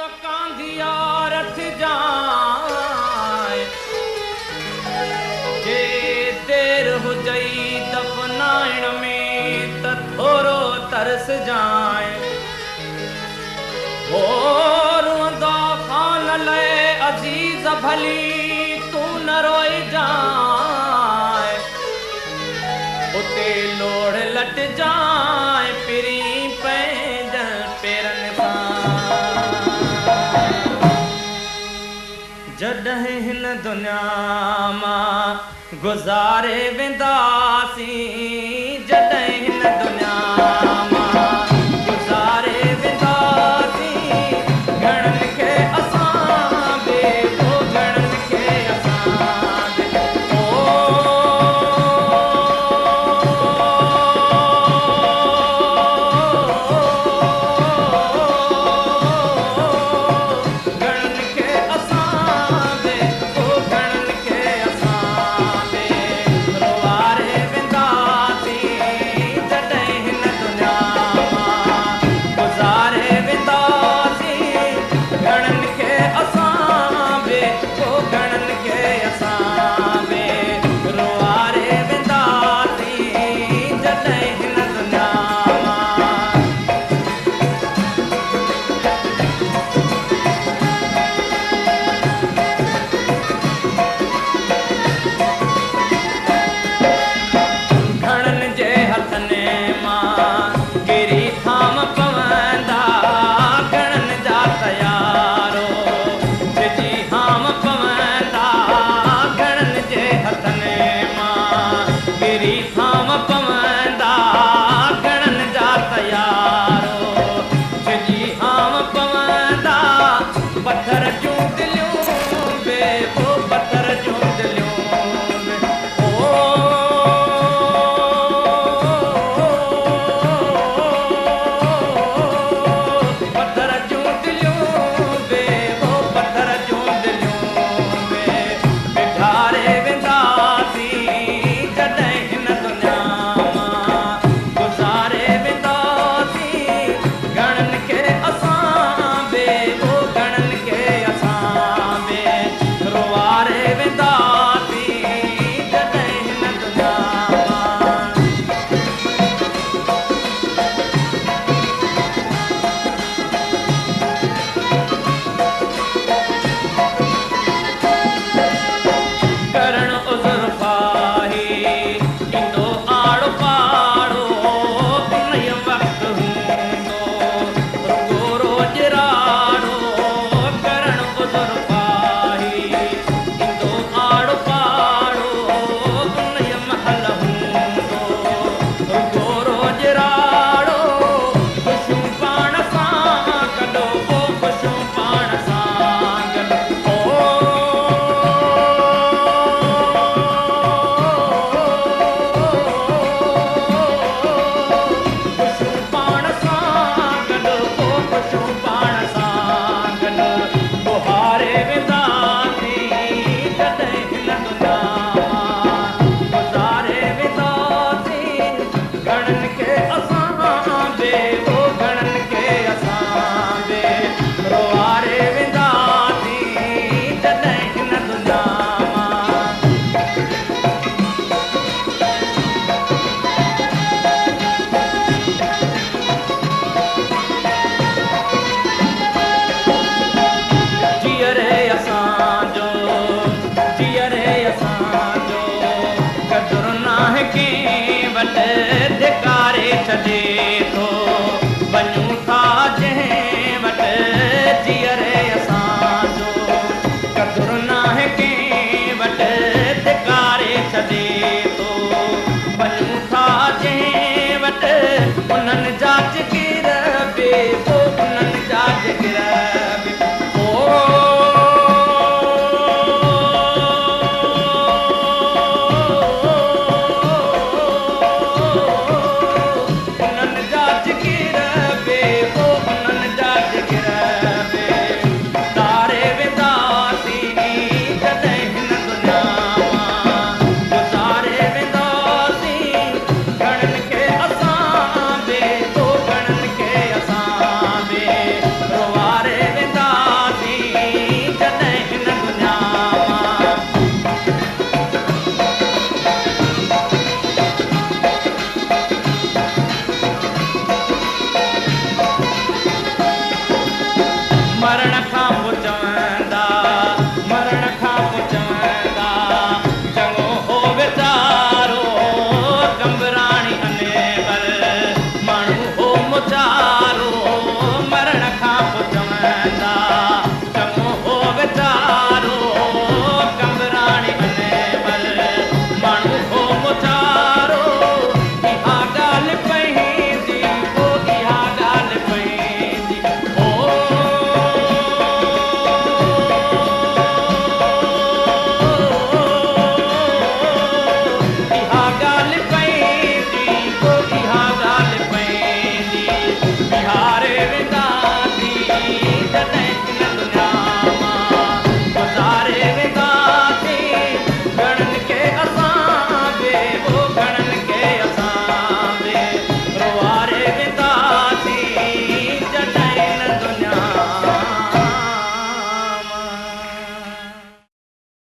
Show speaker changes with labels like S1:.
S1: ته ڪانڌيا رٿجانء، جي دير هجئي دفنائڻ ۾ ته ٿورو ترسجانء. هو روئندا خان لئه عزيز ڀلي تون نه روئجانء. اتي لوڙهه لٽجانء پرين پنهنجن پيرن سان. جڏهن هن دنيا مان گذاري وينداسين، جڏهن هن دنيا مان گذاري وينداسين، گهڻن کي اسان به او گهڻن کي اسان به او گهڻن کي اسان به او گهڻن کي اسان به روئاري وينداسين، جڏهن هن دنيا مان گذاري وينداسين، گهڻن کي اسان به او گهڻن کي اسان به روئاري وينداسين، جڏهن هن دنيا مان. گهڻن جي هٿن مان ڪري ٿام پوندا، گهڻن جا تيارو ڇڄي هام پوندا، گهڻن جي هٿن مان ڪري ٿام پوندا، گهڻن جا تيارو ڇڄي هام پوندا، پٿر جون دليون به او پٿر جون دليون به او پٿر جون دليون به او پٿر جون دليون به پگهاري وينداسين، جڏهن هن دنيا مان گذاري وينداسين، گهڻن کي اسان به او گهڻن کي اسان به روئاري وينداسين، جڏهن هن دنيا مان. ڪرڻ عذر خواهي ايندو آڙو پاڙو، انهيء وقت هوندو رڳو روڄ راڙو، ڪرڻ عذر خواهي ايندو آڙو پاڙو، انهيء مهل هوندو رڳو روڄ راڙو، خوشيون پاڻ سان گڏ او خوشيون پاڻ سان گڏ او خوشيون پاڻ سان گڏ او خوشيون پاڻ سان گڏ ٻهاري وينداسين، جڏهن هن دنيا مان گذاري وينداسين، گهڻن کي اسان به او گهڻن کي اسان به روئاري وينداسين، جڏهن هن دنيا مان. جيئري اسان جو، جيئري اسان جو قدر ناهي ڪنهن وٽ، ڌڪاري ڇڏي ٿو، وڃون ٿا جنهن وٽ، جيئري اسان جو قدر ناهي ڪنهن وٽ، ڌڪاري ڇڏي ٿو، وڃون ٿا جنهن وٽ، انهن جا جگر به او انهن جا جگر به او انهن جا جگر به او انهن جا جگر به تاري وينداسين، جڏهن هن دنيا مان گذاري وينداسين، گهڻن کي اسان به او گهڻن کي اسان به روئاري رهندا.